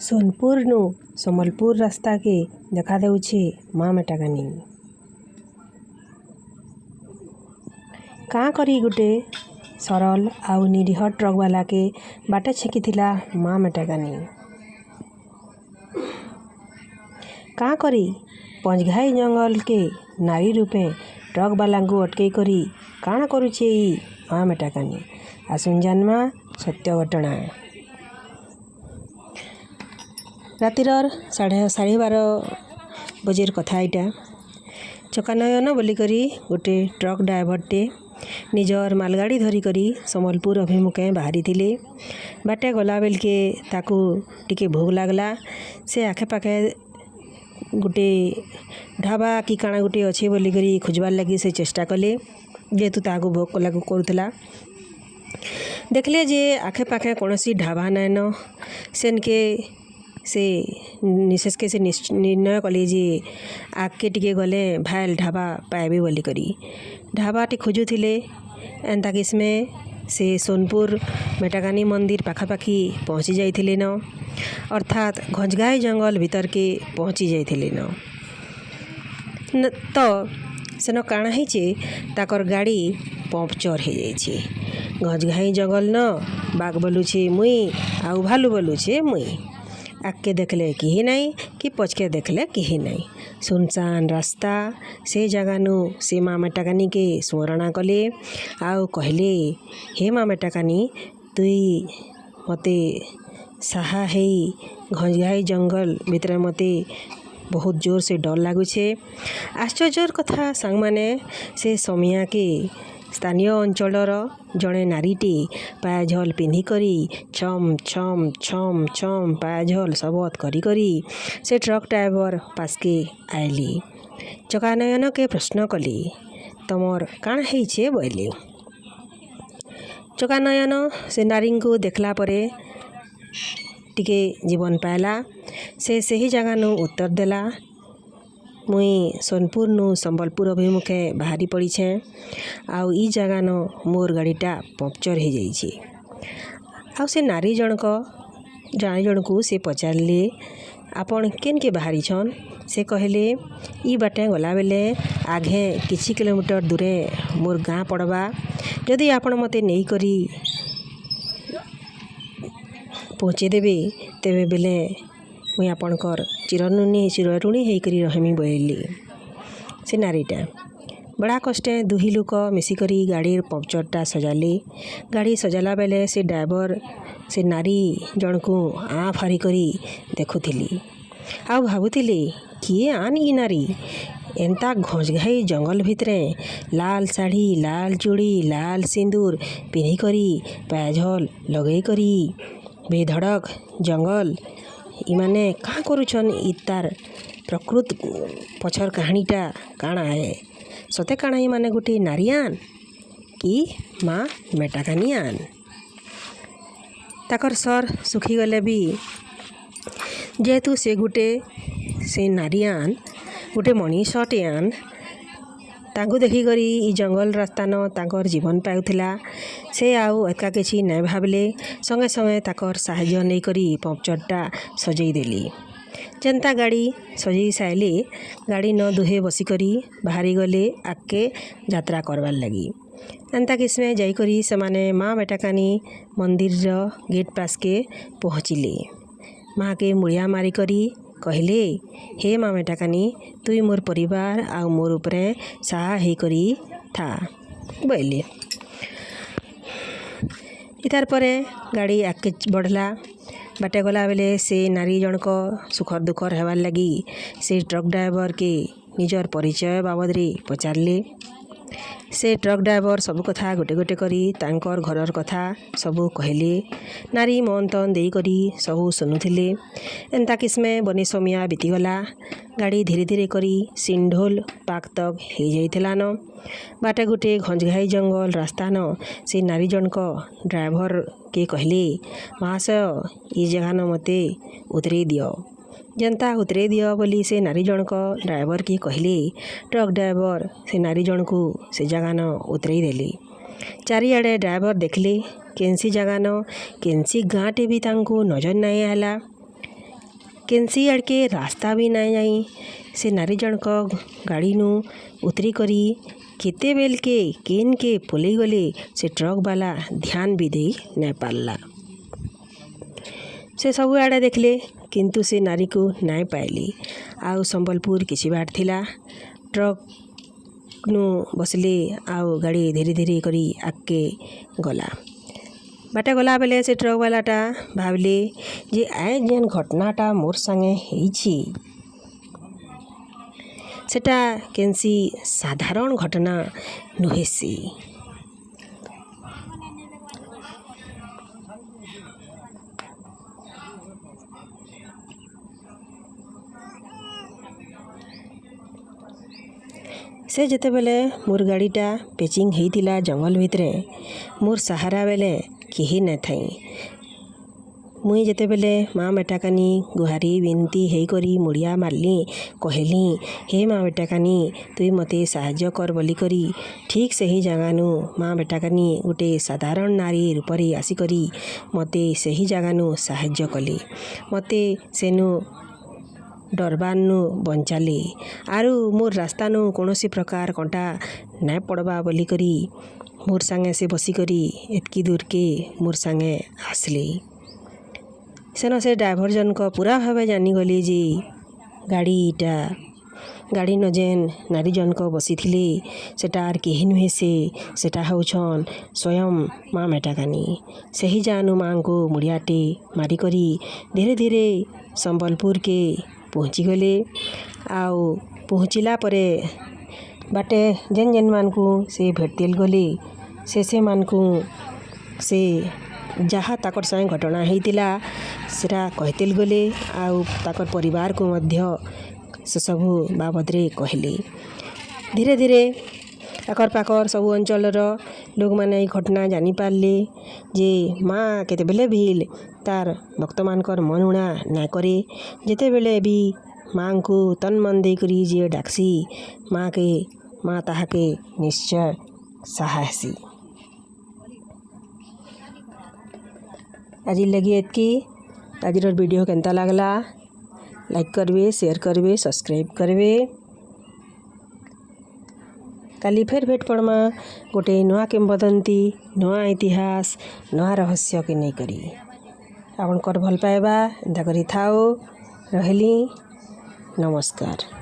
ସୋନପୁରନୁ ସମ୍ବଲପୁର ରାସ୍ତାକେ ଦେଖା ଦେଉଛି ମା ମେଟାକାନି। କାଁ କରି ଗୁଟେ ସରଲ ଆଉ ନିରୀହ ଟ୍ରକ୍ ବାଲାକେ ବାଟେ ଛେକିଥିଲା ମା ମେଟାକାନି। କାଁ କରି ପଞ୍ଚଘାଇ ଜଙ୍ଗଲକେ ନାରୀ ରୂପେ ଟ୍ରକ୍ ବାଲାଙ୍କୁ ଅଟକେଇ କରି କାଣା କରୁଛେ ଇ ମା ମେଟାକାନି? ଆସୁନ୍ ଜାନ୍ମା ସତ୍ୟ ଘଟଣା। ରାତିରର 12:30 ବଜେର କଥା ଏଇଟା। ଚକାନୟନ ବୋଲିକରି ଗୋଟେ ଟ୍ରକ୍ ଡ୍ରାଇଭରଟେ ନିଜର ମାଲଗାଡ଼ି ଧରିକରି ସମ୍ବଲପୁର ଅଭିମୁଖେ ବାହାରିଥିଲେ। ବାଟେ ଗଲା ବେଲକେ ତାକୁ ଟିକେ ଭୋକ୍ ଲାଗଲା। ସେ ଆଖେପାଖେ ଗୋଟେ ଢାବା କି କାଣା ଗୋଟେ ଅଛି ବୋଲିକରି ଖୋଜବାର୍ ଲାଗି ସେ ଚେଷ୍ଟା କଲେ। ଯେହେତୁ ତାହାକୁ ଭୋକ୍ ଲାଗୁ କରୁଥିଲା, ଦେଖିଲେ ଯେ ଆଖେପାଖେ କୌଣସି ଢାବା ନାଇଁନ। ସେନ୍କେ ସେ ବିଶେଷକେ ସେ ନିର୍ଣ୍ଣୟ କଲେ ଯେ ଆଗ୍କେ ଟିକେ ଗଲେ ଭାଏଲ୍ ଢାବା ପାଇବେ ବୋଲିକରି ଢାବାଟି ଖୋଜୁଥିଲେ। ଏନ୍ତା କିସ୍ମେ ସେ ସୋନପୁର ମେଟାକାନି ମନ୍ଦିର ପାଖାପାଖି ପହଞ୍ଚି ଯାଇଥିଲେ ନ, ଅର୍ଥାତ୍ ଘଞ୍ଚଘାଇ ଜଙ୍ଗଲ ଭିତରକେ ପହଞ୍ଚି ଯାଇଥିଲେ ନ। ତ ସେନ କାଣା ହେଇଛେ, ତାକର ଗାଡ଼ି ପମ୍ପଚର୍ ହେଇଯାଇଛି। ଘଞ୍ଚଘାଇ ଜଙ୍ଗଲ ନ ବାଘ ବୋଲୁଛେ ମୁଇଁ ଆଉ ଭାଲୁ ବୋଲୁଛେ ମୁଇଁ। ଆଗ୍କେ ଦେଖିଲେ କେହି ନାଇଁ କି ପଛକେ ଦେଖିଲେ କେହି ନାଇଁ, ସୁନସାନ ରାସ୍ତା। ସେ ଜାଗାନୁ ସେ ମା ମେଟାକାନିକେ ସ୍ମରଣା କଲେ ଆଉ କହିଲେ, ହେ ମା ମେଟାକାନି, ତୁଇ ମୋତେ ସାହା ହେଇ ଘଞ୍ଚଘାଇ ଜଙ୍ଗଲ ଭିତରେ ମୋତେ ବହୁତ ଜୋର ସେ ଡର ଲାଗୁଛେ। ଆଶ୍ଚର୍ଯ୍ୟର କଥା ସାଙ୍ଗମାନେ, ସେ ସମିଆକେ ସ୍ଥାନୀୟ ଅଞ୍ଚଳର ଜଣେ ନାରୀଟି ପାୟଝଲ ପିନ୍ଧିକରି ଛମ୍ ଛମ୍ ଛମ୍ ଛମ୍ ପାୟଝଲ ଶବଦ କରି କରି ସେ ଟ୍ରକ୍ ଡ୍ରାଇଭର ପାସ୍କେ ଆଇଲି। ଚକାନୟନକେ ପ୍ରଶ୍ନ କଲି, ତମର କାଣା ହେଇଛେ ବୋଇଲେ। ଚକାନୟନ ସେ ନାରୀଙ୍କୁ ଦେଖିଲା ପରେ ଟିକେ ଜୀବନ ପାଇଲା। ସେ ସେହି ଜାଗାନୁ ଉତ୍ତର ଦେଲା, ମୁଇଁ ସୋନପୁରନୁ ସମ୍ବଲପୁର ଅଭିମୁଖେ ବାହାରି ପଡ଼ିଛେଁ ଆଉ ଇ ଜାଗାନ ମୋର୍ ଗାଡ଼ିଟା ପମ୍ପଚର୍ ହେଇଯାଇଛି। ଆଉ ସେ ନାରୀ ଜଣକ ନାରୀ ଜଣକୁ ସେ ପଚାରିଲେ, ଆପଣ କେନ୍କେ ବାହାରିଛନ୍? ସେ କହିଲେ, ଇ ବାଟେ ଗଲାବେଲେ ଆଘେ କିଛି କିଲୋମିଟର ଦୂରେ ମୋର୍ ଗାଁ ପଡ଼ବା, ଯଦି ଆପଣ ମୋତେ ନେଇକରି ପହଞ୍ଚେଇ ଦେବେ ତେବେ ବେଲେ ମୁଇଁ ଆପଣଙ୍କର ଚିରଋଣୀ ହେଇକରି ରହେମି ବୋଇଲି ସେ ନାରୀଟା। ବଡ଼ା କଷ୍ଟେ ଦୁହି ଲୋକ ମିଶିକରି ଗାଡ଼ିର ପମ୍ପଚର୍ଟା ସଜାଲେ। ଗାଡ଼ି ସଜାଲା ବେଲେ ସେ ଡ୍ରାଇଭର ସେ ନାରୀ ଜଣକୁ ଆଁ ଫାରି କରି ଦେଖୁଥିଲି ଆଉ ଭାବୁଥିଲି, କିଏ ଆନ୍ ଇ ନାରୀ? ଏନ୍ତା ଘଞ୍ଚଘାଇ ଜଙ୍ଗଲ ଭିତରେ ଲାଲ ଶାଢ଼ୀ, ଲାଲ ଚୁଡ଼ି, ଲାଲ ସିନ୍ଦୁର ପିନ୍ଧିକରି, ପାୟଝଲ ଲଗେଇକରି ବେଧଡ଼କ ଜଙ୍ଗଲ ଇମାନେ କାଁ କରୁଛନ୍? ଇ ତାର୍ ପ୍ରକୃତ ପଛର କାହାଣୀଟା କାଣା ଏ? ସତେ କାଣା ଇମାନେ ଗୋଟିଏ ନାରିଆନ୍ କି ମା ମେଟାକାନିଆନ୍? ତାକର ସର୍ ଶୁଖିଗଲେ ବି ଯେହେତୁ ସେ ଗୁଟେ ସେ ନାରିଆନ୍, ଗୋଟେ ମଣିଷଟିଆନ୍, ତାଙ୍କୁ ଦେଖିକରି ଇ ଜଙ୍ଗଲ ରାସ୍ତାନ ତାଙ୍କର ଜୀବନ ପାଉଥିଲା। ସେ ଆଉ ଏକା କିଛି ନାଇଁ ଭାବିଲେ, ସଙ୍ଗେ ସଙ୍ଗେ ତାକର ସାହାଯ୍ୟ ନେଇକରି ପମ୍ପଚର୍ଟା ସଜେଇ ଦେଲି। ଯେନ୍ତା ଗାଡ଼ି ସଜେଇ ସାଇଲେ, ଗାଡ଼ି ନ ଦୁହେଁ ବସିକରି ବାହାରି ଗଲେ ଆଗ୍କେ ଯାତ୍ରା କରବାର୍ ଲାଗି। ଏନ୍ତା କିସ୍ମେ ଯାଇକରି ସେମାନେ ମା ମେଟାକାନି ମନ୍ଦିରର ଗେଟ୍ ପାସ୍କେ ପହଞ୍ଚିଲେ। ମାକେ ମୁଳିଆ ମାରିକରି କହିଲେ, ହେ ମା ମେଟାକାନି, ତୁଇ ମୋର୍ ପରିବାର ଆଉ ମୋର୍ ଉପରେ ସାହା ହେଇକରି ଥା ବୋଇଲେ। ଇତାର୍ ପରେ ଗାଡ଼ି ଆଗ୍କେ ବଢ଼ଲା। ବାଟେ ଗଲାବେଲେ ସେ ନାରୀ ଜଣକ ସୁଖର ଦୁଃଖର ହେବାର୍ ଲାଗି ସେ ଟ୍ରକ୍ ଡ୍ରାଇଭରକେ ନିଜର ପରିଚୟ ବାବଦରେ ପଚାରିଲେ। ସେ ଟ୍ରକ୍ ଡ୍ରାଇଭର ସବୁ କଥା ଗୋଟେ ଗୋଟେ କରି ତାଙ୍କର ଘରର କଥା ସବୁ କହିଲେ। ନାରୀ ମନ ତନ ଦେଇକରି ସବୁ ଶୁଣୁଥିଲେ। ଏନ୍ତା କିସ୍ମେ ବନି ସମିଆ ବିତିଗଲା। ଗାଡ଼ି ଧୀରେ ଧୀରେ କରି ସିଣ୍ଢୋଲ ପାକ୍ ତକ୍ ହେଇଯାଇଥିଲାନ। ବାଟେ ଗୋଟେ ଘଞ୍ଚଘାଇ ଜଙ୍ଗଲ ରାସ୍ତାନ ସେ ନାରୀ ଜଣକ ଡ୍ରାଇଭରକେ କହିଲେ, ମହାଶୟ, ଇ ଜାଗାନ ମୋତେ ଉତରେଇ ଦିଅ। ଯେନ୍ତା ଉତରେଇ ଦିଅ ବୋଲି ସେ ନାରୀ ଜଣକ ଡ୍ରାଇଭରକେ କହିଲେ, ଟ୍ରକ୍ ଡ୍ରାଇଭର ସେ ନାରୀ ଜଣକୁ ସେ ଜାଗାନ ଉତରେଇ ଦେଲେ। ଚାରିଆଡ଼େ ଡ୍ରାଇଭର ଦେଖିଲେ, କେନ୍ସି ଜାଗାନ କେନ୍ସି ଗାଁଟେ ବି ତାଙ୍କୁ ନଜର ନାଇଁ ଆଇଲା। କେନ୍ସି ଆଡ଼କେ ରାସ୍ତା ବି ନାଇଁ ଯାଇ। ସେ ନାରୀ ଜଣକ ଗାଡ଼ିନୁ ଉତରି କରି କେତେବେଲ୍କେ କେନ୍କେ ପଲେଇ ଗଲେ, ସେ ଟ୍ରକ୍ ବାଲା ଧ୍ୟାନ ବି ଦେଇ ନାଇଁ ପାରଲା। ସେ ସବୁଆଡ଼େ ଦେଖିଲେ, କିନ୍ତୁ ସେ ନାରୀକୁ ନାଇଁ ପାଇଲେ। ଆଉ ସମ୍ବଲପୁର କିଛି ବାଟ ଥିଲା, ଟ୍ରକ୍ ନୁ ବସିଲେ ଆଉ ଗାଡ଼ି ଧୀରେ ଧୀରେ କରି ଆଗକେ ଗଲା। ବାଟେ ଗଲା ବେଲେ ସେ ଟ୍ରକ୍ ବାଲାଟା ଭାବିଲେ ଯେ ଆଏ ଯେନ୍ ଘଟଣାଟା ମୋର୍ ସାଙ୍ଗେ ହେଇଛି, ସେଟା କେନ୍ସି ସାଧାରଣ ଘଟଣା ନୁହେଁସି। ସେ ଯେତେବେଲେ ମୋର୍ ଗାଡ଼ିଟା ପେଚିଂ ହେଇଥିଲା ଜଙ୍ଗଲ ଭିତରେ, ମୋର୍ ସାହାରା ବେଲେ କେହି ନାଇଥାଇ। ମୁଇଁ ଯେତେବେଲେ ମା ମେଟାକାନି ଗୁହାରି ବିନତି ହେଇକରି ମୁଡ଼ିଆ ମାରଲି, କହିଲି ହେ ମା ମେଟାକାନି ତୁଇ ମୋତେ ସାହାଯ୍ୟ କର ବୋଲିକରି, ଠିକ୍ ସେହି ଜାଗାନୁ ମା ମେଟାକାନି ଗୋଟେ ସାଧାରଣ ନାରୀ ରୂପରେ ଆସିକରି ମୋତେ ସେହି ଜାଗାନୁ ସାହାଯ୍ୟ କଲେ, ମୋତେ ସେନୁ ଡରବାର୍ନୁ ବଞ୍ଚାଲେ, ଆରୁ ମୋର୍ ରାସ୍ତାନୁ କୌଣସି ପ୍ରକାର କଣ୍ଟା ନାଇଁ ପଡ଼ବା ବୋଲିକରି ମୋର୍ ସାଙ୍ଗେ ସେ ବସିକରି ଏତ୍କି ଦୂରକେ ମୋର୍ ସାଙ୍ଗେ ଆସିଲେ। ସେନ ସେ ଡ୍ରାଇଭର ଜନକ ପୁରା ଭାବେ ଜାନିଗଲି ଯେ ଗାଡ଼ି ନ ଯେନ୍ ନାରୀ ଜନକ ବସିଥିଲେ ସେଟା ଆର୍ କେହି ନୁହେଁ, ସେ ସେଟା ହଉଛନ୍ ସ୍ୱୟଂ ମା ମେଟାକାନି। ସେହି ଜାନୁ ମାଆଙ୍କୁ ମୁଡ଼ିଆଟେ ମାରିକରି ଧୀରେ ଧୀରେ ସମ୍ବଲପୁରକେ ପହଞ୍ଚିଗଲେ। ଆଉ ପହଞ୍ଚିଲା ପରେ ବାଟେ ଯେନ୍ ଯେନ୍ମାନଙ୍କୁ ସେ ଭେଟିଲ୍ ଗଲେ, ସେ ସେମାନଙ୍କୁ ସେ ଯାହା ତାକର୍ ସାଙ୍ଗେ ଘଟଣା ହେଇଥିଲା ସେଟା କହିତିଲ୍ ଗଲେ, ଆଉ ତାକର୍ ପରିବାରକୁ ମଧ୍ୟ ସେସବୁ ବାବଦରେ କହିଲେ। ଧୀରେ ଧୀରେ ଆଖର୍ ପାଖର୍ ସବୁ ଅଞ୍ଚଳର ଲୋକମାନେ ଏଇ ଘଟଣା ଜାଣିପାରିଲେ ଯେ ମା କେତେବେଲେ ବି ତାର୍ ଭକ୍ତମାନଙ୍କର ମନ ଊଣା ନାଇଁ କରେ। ଯେତେବେଲେ ବି ମାଆଙ୍କୁ ତନ୍ ମନ ଦେଇକରି ଯିଏ ଡାକ୍ସି, ମା ତାହାକେ ନିଶ୍ଚୟ ସାହା ହେସି। ଆଜି ଲାଗି ଏତ୍କି। ଆଜିର ଭିଡ଼ିଓ କେନ୍ତା ଲାଗଲା ଲାଇକ୍ କରିବେ, ସେୟାର କରିବେ, ସବସ୍କ୍ରାଇବ୍ କରିବେ। କାଲି ଫେର୍ ଭେଟ ପଡ଼ମା ଗୋଟେ ନୂଆ କିମ୍ବଦନ୍ତୀ, ନୂଆ ଇତିହାସ, ନୂଆ ରହସ୍ୟକେ ନେଇକରି। ଆପଣଙ୍କର ଭଲ ପାଇବା ଏନ୍ତା କରି ଥାଉ। ରହିଲି, ନମସ୍କାର।